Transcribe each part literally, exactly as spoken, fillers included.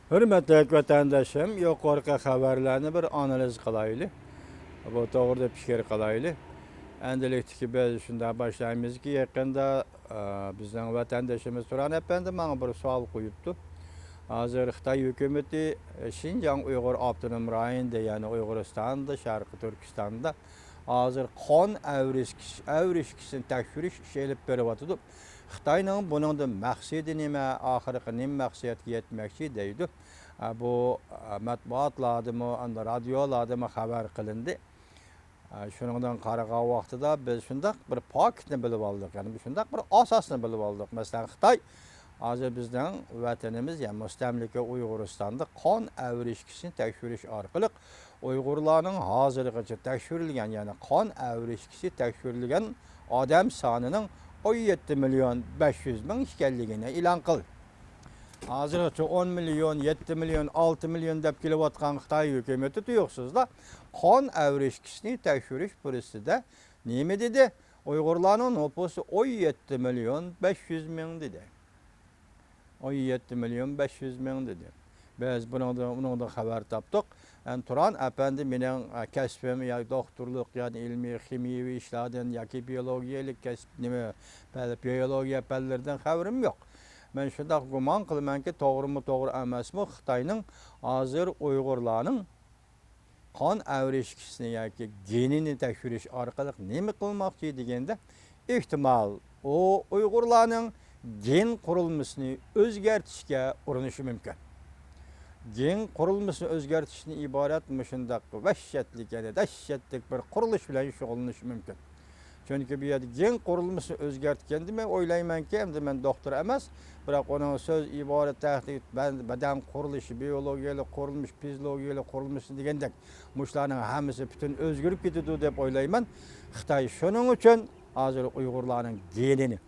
ھۆرمەتلىك ۋەتەنداشلىرىم، يۇقىرىقى خەۋەرلەرنى بىر ئانالىز قىلايلى. بۇ توغرىدا پىكىر قىلايلى. ئەمدىلىكتىكى بىز شۇنداق باشلايمىزكى، يېقىندا، ئا، بىزنىڭ ۋەتەندىشىمىز تۇران ئەپەندى ماڭا بىر سوئال قويۇپتۇ. ھازىر خىتاي ھۆكۈمىتى، ئە، شىنجاڭ ئۇيغۇر ئاپتونوم رايونىدا، يەنى ئۇيغۇرىستاندا، شەرقىي تۈركىستاندا ھازىر قان ئەۋرىشكىسى، ئەۋرىشكىسىنى تەكشۈرۈش ئىشى ئېلىپ بېرىۋاتىدۇ. خىتاينىڭ بۇنىڭدىن مەقسىتى نېمە؟ ئاخىرقى نېمە مەقسەتكە يەتمەكچى دەيدۇ. ئە، بۇ، ئە، مەتبۇئاتلاردىمۇ، ئەمدى رادىيولاردىمۇ خەۋەر قىلىندى. ئە، شۇنىڭدىن قارىغان ۋاقتىدا بىز شۇنداق بىر پاكىتنى بىلىپ ئالدۇق، يەنى شۇنداق بىر ئاساسنى بىلىپ ئالدۇق. مەسىلەن، خىتاي ھازىر بىزنىڭ ۋەتىنىمىز، يەنى مۇستەملىكە ئۇيغۇرىستاندا قان ئەۋرىشكىسىنى تەكشۈرۈش ئارقىلىق ئۇيغۇرلارنىڭ ھازىرغىچە تەكشۈرۈلگەن، يەنى قان ئەۋرىشكىسى تەكشۈرۈلگەن ئادەم سانىنىڭ ئون يەتتە مىليون بەش يۈز مىڭ ئىكەنلىكىنى ئېلان قىلدى. ھازىرغىچە ئون مىليون، يەتتە مىليون، ئالتە مىليون دەپ كېلىۋاتقان خىتاي ھۆكۈمىتى تۇيۇقسىزلا قان ئەۋرىشكىسىنى تەكشۈرۈش پۇرسىتىدە نېمە دېدى؟ ئۇيغۇرلارنىڭ نوپۇسى ئون يەتتە مىليون بەش يۈز مىڭ دېدى. ئون يەتتە مىليون بەش يۈز مىڭ دېدى. بىز بۇنىڭدىن، ئۇنىڭدىن خەۋەر تاپتۇق. ئەمدى تۇران ئەپەندى مېنىڭ، ئە، كەسپىم يا دوختۇرلۇق، يا ئىلمىي خىمىيەۋى ئىشلاردىن ياكى بىيولوگىيەلىك كەسىپ، نېمە، پەن، بىيولوگىيە پەنلىرىدىن خەۋىرىم يوق. مەن شۇنداق گۇمان قىلىمەنكى، توغرىمۇ توغرا ئەمەسمۇ، خىتاينىڭ ھازىر ئۇيغۇرلارنىڭ قان ئەۋرىشكىسىنى ياكى گېنىنى تەكشۈرۈش ئارقىلىق نېمە قىلماقچى دېگەندە، ئېھتىمال، ئۇ ئۇيغۇرلارنىڭ گېن قۇرۇلمىسىنى ئۆزگەرتىشكە ئۇرۇنۇشى مۇمكىن. گېن قۇرۇلمىسىنى ئۆزگەرتىشتىن ئىبارەت مۇشۇنداق ۋەھشەتلىك، يەنى دەھشەتلىك بىر قۇرۇلۇش بىلەن شۇغۇللىنىشى مۇمكىن. چۈنكى بۇ يەردە گېن قۇرۇلمىسىنى ئۆزگەرتكەندە، مەن ئويلايمەنكى، ئەمدى مەن دوختۇر ئەمەس، بىراق ئۇنىڭ سۆز، ئىبارە، تەھلىل، بەن-، بەدەن قۇرۇلۇشى، بىيولوگىيەلىك قۇرۇلمىش، فىزىولوگىيەلىك قۇرۇلمىشى دېگەندەك، مۇشۇلارنىڭ ھەممىسى پۈتۈن ئۆزگىرىپ كېتىدۇ دەپ ئويلايمەن. خىتاي شۇنىڭ ئۈچۈن ھازىر ئۇيغۇرلارنىڭ گېنىنى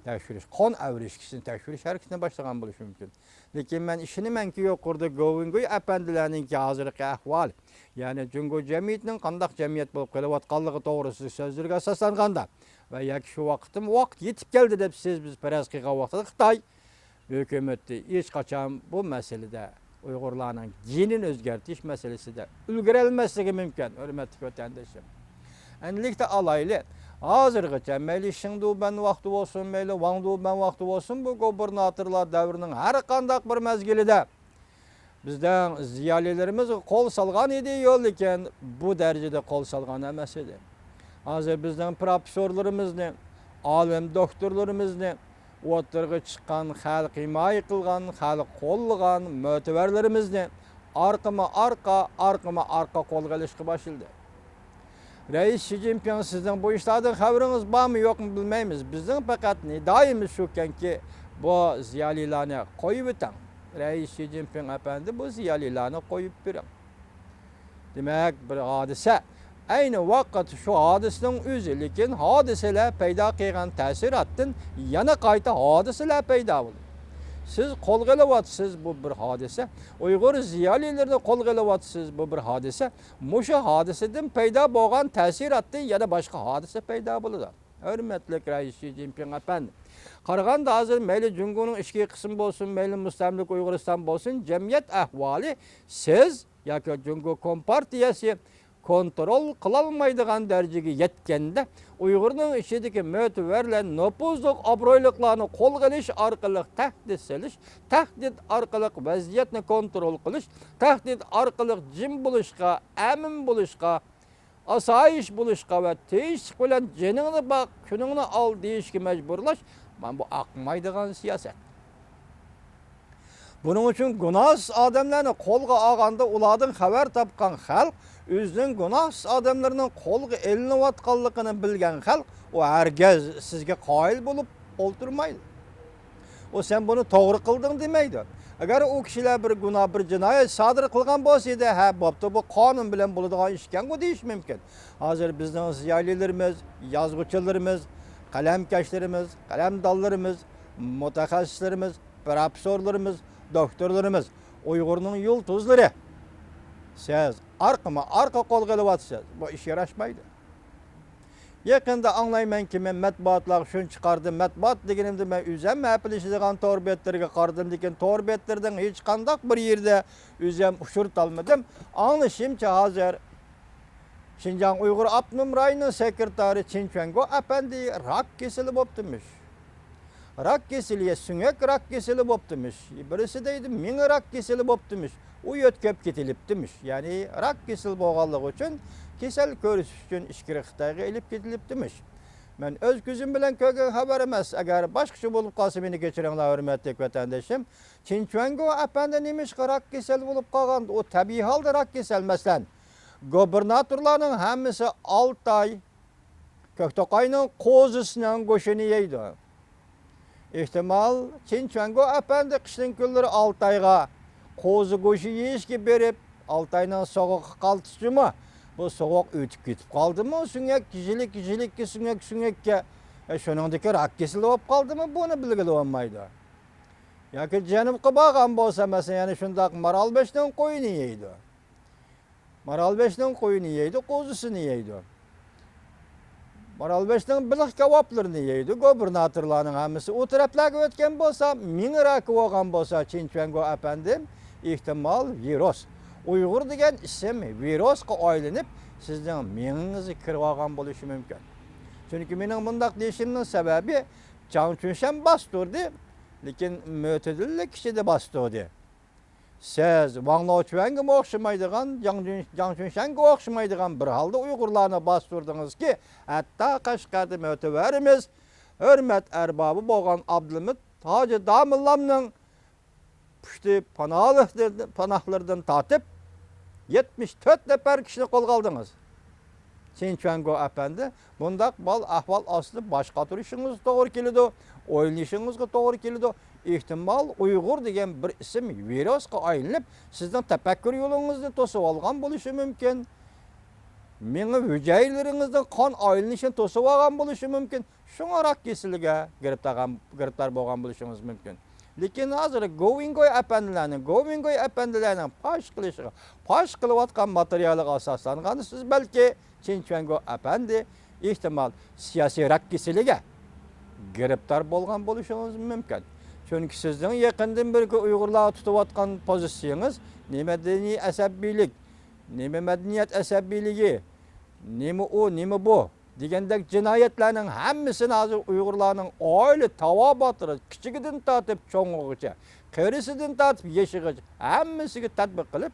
تەكشۈرۈش، قان ئەۋرىشكىسىنى تەكشۈرۈش ھەرىكىتىنى باشلىغان بولۇشى مۇمكىن. لېكىن مەن ئىشىنىمەنكى، يۇقىرىدا گوۋېنگۇي ئەپەندىلەرنىڭكى ھازىرقى ئەھۋالى، يەنى جۇڭگو جەمئىيىتىنىڭ قانداق جەمئىيەت بولۇپ قېلىۋاتقانلىقى توغرىسىدىقى سۆزلىرىگە ئاساسلانغاندا ۋە ياكى شۇ ۋاقىتتىمۇ ۋاقىت يېتىپ كەلدى دەپ سىز، بىز پەرەز قىلغان ۋاقىتتا خىتاي ھۆكۈمىتى ھېچقاچان بۇ مەسىلىدە، ئۇيغۇرلارنىڭ گېنىنى ئۆزگەرتىش مەسىلىسىدە ئۈلگۈرەلمەسلىكى مۇمكىن، ھۆرمەتلىك ۋەتەندىشىم. ئەنىلىكتە ئالايلى، ھازىرغىچە مەيلى شىڭدۇ بەن ۋاقتى بولسۇن، مەيلى ۋاڭدۇ بەن ۋاقتى بولسۇن، بۇ گۇبېرناتورلار دەۋرىنىڭ ھەر قانداق بىر مەزگىلىدە بىزنىڭ زىيالىيلىرىمىز قول سالغان ئىدى، يول، لېكىن بۇ دەرىجىدە قول سالغان ئەمەس ئىدى. ھازىر بىزنىڭ پروفېسسورلىرىمىزنى، ئالىم دوكتورلىرىمىزنى، ئوتتۇرىغا چىققان، خەلق ھىمايە قىلغان، خەلق قوللىغان مۆتىۋەرلىرىمىزنى ئارقىمۇ ئارقا، ئارقىمۇ ئارقا قولغا ئېلىشقا باشلىدى. رەئىس شى جىنپىڭ، سىزنىڭ بۇ ئىشلاردىن خەۋىرىڭىز بارمۇ يوقمۇ بىلمەيمىز. بىزنىڭ پەقەت نىدائىمىز شۇكەنكى، بۇ زىيالىيلارنى قويۇۋېتىڭ. رەئىس شى جىنپىڭ ئەپەندى، بۇ زىيالىيلارنى قويۇپ بېرىڭ. دېمەك، بىر ھادىسە. ئەينى ۋاقىت شۇ ھادىسىنىڭ ئۆزى، لېكىن ھادىسىلەر پەيدا قىلغان تەسىراتتىن يەنە قايتا ھادىسىلەر پەيدا بولىدۇ. سىز قولغا ئېلىۋاتىسىز، بۇ بىر ھادىسە. ئۇيغۇر زىيالىيلىرىنى قولغا ئېلىۋاتىسىز، بۇ بىر ھادىسە. مۇشۇ ھادىسىدىن پەيدا بولغان تەسىراتتىن يەنە باشقا ھادىسە پەيدا بولىدۇ. ھۆرمەتلىك رەئىس شى جىنپىڭ ئەپەندى، قارىغاندا ھازىر مەيلى جۇڭگونىڭ ئىچكى قىسمى بولسۇن، مەيلى مۇستەملىكە ئۇيغۇرىستان بولسۇن، جەمئىيەت ئەھۋالى سىز ياكى جۇڭگو كومپارتىيەسى كونترول قىلالمايدىغان دەرىجىگە يەتكەندە، ئۇيغۇرنىڭ ئىچىدىكى مۆتىۋەرلەر، نوپۇزلۇق، ئابرۇيلۇقلارنى قولغا ئېلىش ئارقىلىق تەھدىت سېلىش، تەھدىت ئارقىلىق ۋەزىيەتنى كونترول قىلىش، تەھدىت ئارقىلىق جىم بولۇشقا، ئەمىن بولۇشقا، ئاسايىش بولۇشقا ۋە تىنچلىق بىلەن جېنىڭنى باق، كۈنۈڭنى ئال دېيىشكە مەجبۇرلاش، مانا بۇ ئاقمايدىغان سىياسەت. بۇنىڭ ئۈچۈن گۇناھسىز ئادەملەرنى قولغا ئالغاندا، ئۇلاردىن خەۋەر تاپقان خەلق ئۆزىنىڭ گۇناھسىز ئادەملىرىنىڭ قولغا ئېلىنىۋاتقانلىقىنى بىلگەن خەلق، ئۇ ھەرگىز سىزگە قايىل بولۇپ ئولتۇرمايدۇ. ئۇ سەن بۇنى توغرا قىلدىڭ دېمەيدۇ. ئەگەر ئۇ كىشىلەر بىر گۇناھ، بىر جىنايەت سادىر قىلغان بولسا ئىدى، ھە، بوپتۇ، بۇ قانۇن بىلەن بولىدىغان ئىش ئىكەنغۇ دېيىش مۇمكىن. ھازىر بىزنىڭ زىيالىيلىرىمىز، يازغۇچىلىرىمىز، قەلەمكەشلىرىمىز، قەلەمدانلىرىمىز، مۇتەخەسسىسلىرىمىز، پروفېسسورلىرىمىز، دوكتورلىرىمىز، ئۇيغۇرنىڭ يۇلتۇزلىرى. سىز ئارقىمۇ ئارقا قولغا ئېلىۋاتىسىز. بۇ ئىش ياراشمايدۇ. يېقىندا ئاڭلايمەنكى، مەن مەتبۇئاتلارغا شۇنى چىقاردىم، مەتبۇئات دېگىنىمدە مەن ئۆزۈم ھەپىلىشىدىغان تور بەتلىرىگە قارىدىم، لېكىن تور بەتلىرىنىڭ ھېچقانداق بىر يېرىدە ئۆزۈم ئۇچۇر ئالمىدىم. ئاڭلىشىمچە، ھازىر شىنجاڭ ئۇيغۇر ئاپتونوم رايونىنىڭ سېكرېتارى چىن چۈەنگو ئەپەندى راك كېسىلى بوپتىمىش. راك كېسىلى يا سۆڭەك راك كېسىلى بوپتىمىش. بىرسى دەيدۇ، مېڭە راك كېسىلى بوپتىمىش. ئۇ يۆتكەپ كېتىلىپتىمىش. يەنى راك كېسىلى بولغانلىقى ئۈچۈن كېسەل كۆرسىتىش ئۈچۈن ئىچكىرى خىتايغا ئېلىپ كېتىلىپتىمىش. مەن ئۆز كۆزۈم بىلەن كۆرگەن خەۋەر ئەمەس. ئەگەر باشقىچە بولۇپ قالسا، مېنى كېچىرىڭلار، ھۆرمەتلىك ۋەتەندىشىم. چىن چۈەنگو ئەپەندى نېمىشقا راك كېسەل بولۇپ قالغان؟ ئۇ تەبىئىي ھالدا راك كېسەل. مەسىلەن، گۇبېرناتورلارنىڭ ھەممىسى ئالتاي، كۆكتوقاينىڭ قوزىسىنىڭ گۆشىنى يەيدۇ. ئېھتىمال، چىن چۈەنگو ئەپەندى قىشنىڭ كۈنلىرى ئالتايغا قوزا گۆشى يېيىشكە بېرىپ، ئالتاينىڭ سوغۇقى قالتىسىچۇمۇ، بۇ سوغۇق ئۆتۈپ كېتىپ قالدىمۇ، سۆڭەك يىلىك يىلىككە، سۆڭەك سۆڭەككە، ئە، شۇنىڭدىكى راك كېسىلى بولۇپ قالدىمۇ، بۇنى بىلگىلى بولمايدۇ. ياكى جەنۇبقا بارغان بولسا، مەسىلەن، يەنە شۇنداق مارالبېشىنىڭ قويىنى يەيدۇ. مارالبېشىنىڭ قويىنى يەيدۇ، قوزىسىنى يەيدۇ. مارالبېشىنىڭ بېلىق كاۋاپلىرىنى يەيدۇ. گۇبېرناتورلارنىڭ ھەممىسى ئۇ تەرەپلەرگە ئۆتكەن بولسا، مېڭە راكى بولغان بولسا، چىن چۈەنگو ئەپەندىم، ئېھتىمال ۋىرۇس. ئۇيغۇر دېگەن ئىسىم ۋىرۇسقا ئايلىنىپ، سىزنىڭ مېڭىڭىزگە كىرىۋالغان بولۇشى مۇمكىن. چۈنكى مېنىڭ مۇنداق دېيىشىمنىڭ سەۋەبى، جاڭ چۈنشەن باستۇردى، لېكىن مۆتىدىللا كىشىدە باستۇردى. سىز ۋاڭ لېچۈەنگىمۇ ئوخشىمايدىغان، جاڭ جۈن-، جاڭ چۈنشەنگە ئوخشىمايدىغان بىر ھالدا ئۇيغۇرلارنى باستۇردىڭىزكى، ھەتتا قەشقەردە مۆتىۋەرىمىز، ھۆرمەت ئەربابى بولغان ئابدۇلمۇت ھاجى داموللامنىڭ پۇشتى پاناھلىرىدىن، پاناھلىرىدىن تارتىپ، يەتمىش تۆت نەپەر كىشىنى قولغا ئالدىڭىز. چىن چۈەنگو ئەپەندى، بۇنداق بال ئەھۋال ئاستىدا باش قاتۇرۇشىڭىز توغرا كېلىدۇ، ئويلىنىشىڭىزغا توغرا كېلىدۇ. ئېھتىمال، ئۇيغۇر دېگەن بىر ئىسىم ۋىرۇسقا ئايلىنىپ، سىزنىڭ تەپەككۇر يولىڭىزنى توسۇۋالغان بولۇشى مۇمكىن. مېڭە ھۈجەيرىلىرىڭىزنىڭ قان ئايلىنىشىنى توسۇۋالغان بولۇشى مۇمكىن. شۇڭا راك كېسىلىگە گىرىپتار، گىرىپتار بولغان بولۇشىڭىز مۇمكىن. لېكىن ھازىر گوۋىنگوي ئەپەندىلەرنىڭ، گوۋىنگوي ئەپەندىلەرنىڭ پاش قىلىشىغا، پاش قىلىۋاتقان ماتېرىيالىغا ئاساسلانغاندا، سىز بەلكى چىن چۈەنگو ئەپەندى، ئېھتىمال، سىياسىي راك كېسىلىگە گىرىپتار بولغان بولۇشىڭىز مۇمكىن. چۈنكى سىزنىڭ يېقىندىن بېرىكى ئۇيغۇرلارغا تۇتۇۋاتقان پوزىتسىيىڭىز نېمە دىنىي ئەسەبىيلىك، نېمە مەدەنىيەت ئەسەبىيلىكى، نېمە ئۇ، نېمە بۇ دېگەندەك جىنايەتلەرنىڭ ھەممىسىنى ھازىر ئۇيغۇرلارنىڭ ئائىلە تاۋابىئاتلىرى، كىچىكىدىن تارتىپ چوڭىغىچە، قېرىسىدىن تارتىپ يېشىغىچە ھەممىسىگە تەتبىق قىلىپ،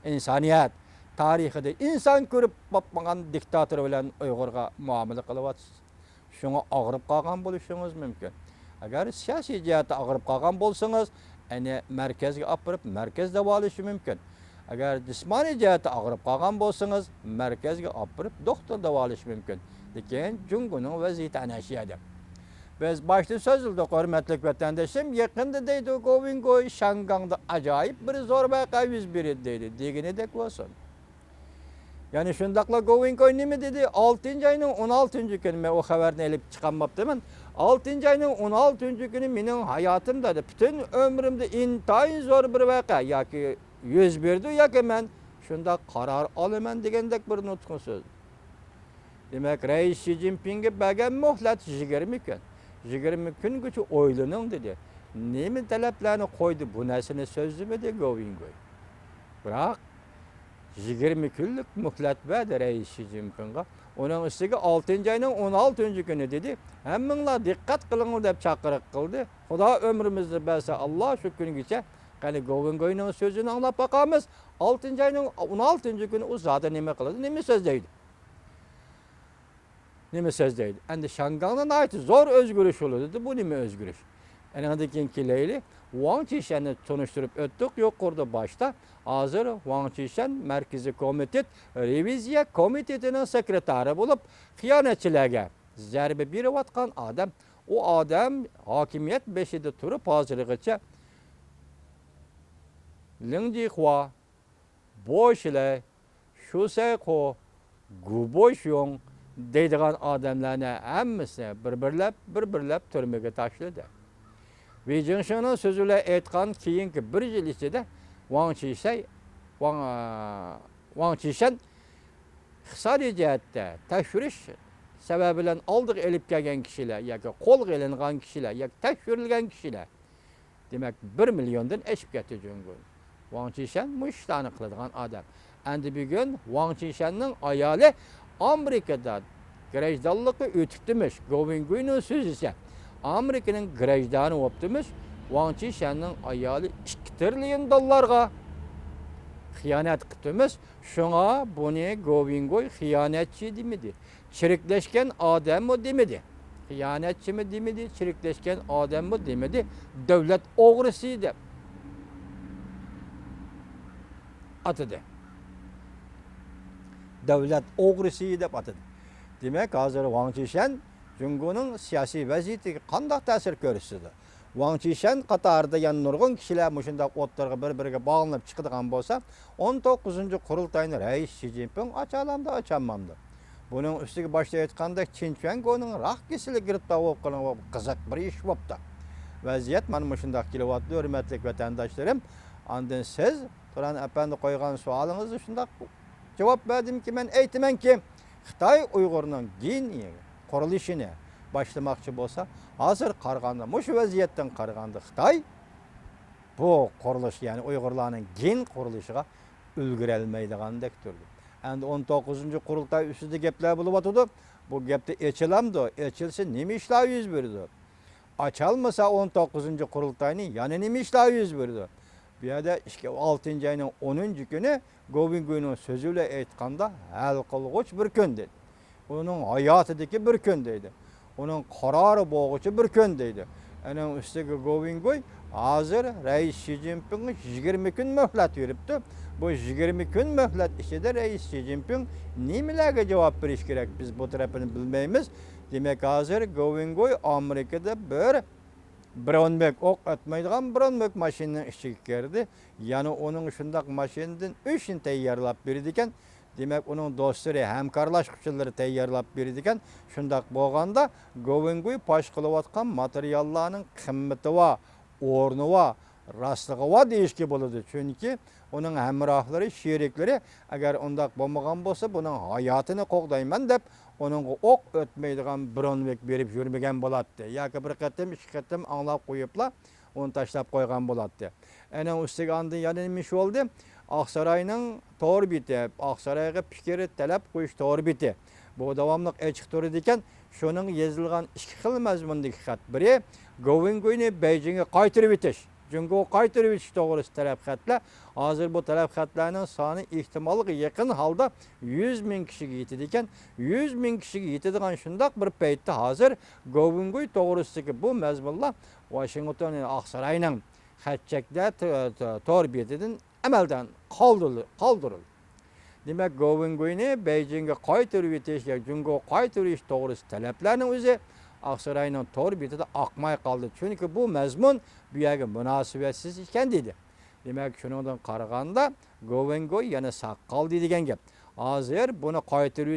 ئىنسانىيەت تارىخىدا ئىنسان كۆرۈپ باقمىغان دىكتاتور بىلەن ئۇيغۇرغا مۇئامىلە قىلىۋاتىسىز. شۇڭا ئاغرىپ قالغان بولۇشىڭىز مۇمكىن. ئەگەر سىياسىي جەھەتتە ئاغرىپ قالغان بولسىڭىز، ئەنە مەركەزگە ئاپىرىپ، مەركەز داۋالىشى مۇمكىن. ئەگەر جىسمانىي جەھەتتە ئاغرىپ قالغان بولسىڭىز، مەركەزگە ئاپىرىپ، دوختۇر داۋالىشى مۇمكىن. لېكىن جۇڭگونىڭ ۋەزىيىتى ئەنە شۇ يەردە. بىز باشتا سۆزلىدۇق، ھۆرمەتلىك ۋەتەندىشىم، يېقىندا دەيدۇ، گوۋىنگوي شياڭگاڭدا ئاجايىپ بىر زور ۋەقە يۈز بېرىدۇ دەيدۇ. دېگىنىدەك بولسۇن. يەنە شۇنداقلا گوۋىنگوي نېمە دېدى؟ ئالتىنچى ئاينىڭ ئون ئالتىنچى كۈنى، مەن ئۇ خەۋەرنى ئېلىپ چىقالماپتىمەن. ئالتىنچى ئاينىڭ ئون ئالتىنچى كۈنى مېنىڭ ھاياتىمدا، پۈتۈن ئۆمرۈمدە ئىنتايىن زور بىر ۋەقە ياكى يۈز بېرىدۇ، ياكى مەن شۇنداق قارار ئالىمەن دېگەندەك بىر نۇتقۇ سۆز. دېمەك، رەئىس شى جىنپىڭگە بەرگەن مۆھلەت يىگىرمە كۈن. يىگىرمە كۈنگىچە ئويلىنىڭ دېدى. نېمە تەلەپلەرنى قويدى، بۇ نەرسىنى سۆزلىمىدى گوۋىنگوي. بىراق، يىگىرمە كۈنلۈك مۆھلەت بەردى رەئىس شى جىنپىڭغا. ئۇنىڭ ئۈستىگە ئالتىنچى ئاينىڭ ئون ئالتىنچى كۈنى دېدى، ھەممىڭلار دىققەت قىلىڭلار دەپ چاقىرىق قىلدى. خۇدا ئۆمرىمىزنى بەرسە، ئاللا شۇ كۈنگىچە، قېنى گوۋىنگوينىڭ سۆزىنى ئاڭلاپ باقارمىز. ئالتىنچى ئاينىڭ ئون ئالتىنچى كۈنى ئۇ زادى نېمە قىلىدۇ، نېمە سۆزلەيدۇ؟ نېمە سۆزلەيدۇ؟ ئەمدى شياڭگاڭدا ناھايىتى زور ئۆزگىرىش بولىدۇ. بۇ نېمە ئۆزگىرىش؟ ئېنىڭدىن كېيىن كېلەيلى. ۋاڭ چىشەننى تونۇشتۇرۇپ ئۆتتۇق يۇقىرىدا باشتا. ھازىر ۋاڭ چىشەن مەركىزىي كومىتېت رېۋىزىيە كومىتېتىنىڭ سېكرېتارى بولۇپ، خىيانەتچىلەرگە زەربە بېرىۋاتقان ئادەم. ئۇ ئادەم ھاكىمىيەت بېشىدا تۇرۇپ ھازىرغىچە لىڭ جىخۇا، بو شىلەي، شۇ سەيخو، گۇ بوشيۇڭ دەيدىغان ئادەملەرنى ھەممىسىنى بىر-بىرلەپ، بىر-بىرلەپ تۈرمىگە تاشلىدى. ۋېي جىڭشىڭنىڭ سۆزى بىلەن ئېيتقان، كېيىنكى بىر يىل ئىچىدە ۋاڭ چىشەي، ۋاڭ، ۋاڭ چىشەن ئىقتىسادىي جەھەتتە تەكشۈرۈش سەۋەبى بىلەن ئالدىغا ئېلىپ كەلگەن كىشىلەر ياكى قولغا ئېلىنغان كىشىلەر ياكى تەكشۈرۈلگەن كىشىلەر، دېمەك، بىر مىليوندىن ئېشىپ كەتتى جۇڭگو. ۋاڭ چىشەن مۇشۇ ئىشلارنى قىلىدىغان ئادەم. ئەمدى بۈگۈن ۋاڭ چىشەننىڭ ئايالى ئامېرىكىدا گراژدانلىققا ئۆتۈپتىمىش، گوۋېنگۇينىڭ سۆزىچە. ئامېرىكىنىڭ گراژدانى بوپتىمىش. ۋاڭ چىشەننىڭ ئايالى ئىككى تىرىليون دوللارغا خىيانەت قىپتىمىش. شۇڭا بۇنى گوۋېنگۇي خىيانەتچى دېمىدى. چىرىكلەشكەن ئادەممۇ دېمىدى. خىيانەتچىمۇ دېمىدى، چىرىكلەشكەن ئادەممۇ دېمىدى. دۆلەت ئوغرىسى دەپ ئاتىدى. دۆلەت ئوغرىسى دەپ ئاتىدى. دېمەك، ھازىر ۋاڭ چىشەن جۇڭگونىڭ سىياسىي ۋەزىيىتىگە قانداق تەسىر كۆرسىتىدۇ؟ ۋاڭ چىشەن قاتارىدا يەنە نۇرغۇن كىشىلەر مۇشۇنداق ئوتتۇرىغا بىر-بىرىگە باغلىنىپ چىقىدىغان بولسا، ئون توققۇزىنچى قۇرۇلتاينى رەئىس شى جىنپىڭ ئاچالامدۇ، ئاچالمامدۇ؟ بۇنىڭ ئۈستىگە باشتا ئېيتقاندەك، چىن چۈەنگونىڭ راك كېسىلى گىرىپتار بولۇپ قېلىنغان قىزىق بىر ئىش بوپتۇ. ۋەزىيەت مانا مۇشۇنداق كېلىۋاتىدۇ، ھۆرمەتلىك ۋەتەنداشلىرىم. ئاندىن سىز، تۇران ئەپەندى قويغان سوئالىڭىزغا شۇنداق جاۋاب بەردىمكى، مەن ئېيتىمەنكى، خىتاي ئۇيغۇرنىڭ گېن قۇرۇلۇشىنى باشلىماقچى بولسا، ھازىر قارىغاندا، مۇشۇ ۋەزىيەتتىن قارىغاندا، خىتاي بۇ قۇرۇلۇش، يەنى ئۇيغۇرلارنىڭ گېن قۇرۇلۇشىغا ئۈلگۈرەلمەيدىغاندەك تۇرىدۇ. ئەمدى ئون توققۇزىنچى قۇرۇلتاي ئۈستىدە گەپلەر بولۇۋاتىدۇ. بۇ گەپتە ئېچىلامدۇ؟ ئېچىلسا نېمە ئىشلار يۈز بېرىدۇ؟ ئاچالمىسا ئون توققۇزىنچى قۇرۇلتاينى يەنە نېمە ئىشلار يۈز بېرىدۇ؟ بۇ يەردە ئىككى، ئالتىنچى ئاينىڭ ئونىنچى كۈنى گوۋېنگۇينىڭ سۆزى بىلەن ئېيتقاندا، ھەل قىلغۇچ بىر كۈن دېدى. ئۇنىڭ ھاياتىدىكى بىر كۈن دەيدۇ. ئۇنىڭ قارارى بولغۇچى بىر كۈن دەيدۇ. ئۇنىڭ ئۈستىگە گوۋېنگۇي ھازىر رەئىس شى جىنپىڭغا يىگىرمە كۈن مۆھلەت بېرىپتۇ. بۇ يىگىرمە كۈن مۆھلەت ئىچىدە رەئىس شى جىنپىڭ نېمىلەرگە جاۋاب بېرىشى كېرەك؟ بىز بۇ تەرىپىنى بىلمەيمىز. دېمەك، ھازىر گوۋېنگۇي ئامېرىكىدا بىر برونۋېك، ئوق ئۆتمەيدىغان برونۋېك ماشىنىنىڭ ئىچىگە كىردى. يەنە ئۇنىڭ شۇنداق ماشىنىدىن ئۈچنى تەييارلاپ بېرىدىكەن. دېمەك، ئۇنىڭ دوستلىرى، ھەمكارلاشقۇچىلىرى تەييارلاپ بېرىدىكەن. شۇنداق بولغاندا، گوۋېنگۇي پاش قىلىۋاتقان ماتېرىياللارنىڭ قىممىتى بار، ئورنى بار، راستلىقى بار دېيىشكە بولىدۇ. چۈنكى ئۇنىڭ ھەمراھلىرى، شېرىكلىرى، ئەگەر ئۇنداق بولمىغان بولسا، بۇنىڭ ھاياتىنى قوغدايمەن دەپ، ئۇنىڭغا ئوق ئۆتمەيدىغان برونۋېك بېرىپ يۈرمىگەن بولاتتى. ياكى بىر قېتىم، ئىككى قېتىم ئاڭلاپ قويۇپلا، ئۇنى تاشلاپ قويغان بولاتتى. ئۇنىڭ ئۈستىگە ئاندىن يەنە نېمە ئىش بولدى؟ ئاقساراينىڭ تور بېتى، ئاقسارايغا پىكىر تەلەپ قويۇش تور بېتى. بۇ داۋاملىق ئېچىق تۇرىدىكەن. شۇنىڭ يېزىلغان ئىككى خىل مەزمۇندىكى خەت. بىرى، گوۋېنگۇينى بېيجىڭغا قايتۇرۇۋېتىش، جۇڭگوغا قايتۇرۇۋېتىش توغرىسىدا تەلەپ خەتلەر. ھازىر بۇ تەلەپ خەتلەرنىڭ سانى ئېھتىمالغا يېقىن ھالدا يۈز مىڭ كىشىگە يېتىدىكەن. يۈز مىڭ كىشىگە يېتىدىغان شۇنداق بىر پەيتتە، ھازىر گوۋېنگۇي توغرىسىدىكى بۇ مەزمۇنلار ۋاشىنگتون، يەنى ئاقساراينىڭ خەت چەكلەر ت-، ت-، تور بېتىدىن ئەمەلدىن قالدۇرۇل-، قالدۇرۇلدى. دېمەك، گوۋېنگۇينى بېيجىڭغا قايتۇرۇۋېتىش ياكى جۇڭگوغا قايتۇرۇش توغرىسىدا تەلەپلەرنىڭ ئۆزى ئاقساراينىڭ تور بېتىدە ئاقماي قالدى. چۈنكى بۇ مەزمۇن بۇ يەرگە مۇناسىۋەتسىز ئىكەن، دېدى. دېمەك، شۇنىڭدىن قارىغاندا، گوۋېنگۇي يەنە ساق قالدى دېگەن گەپ. ھازىر بۇنى قايتۇرۇۋېتىش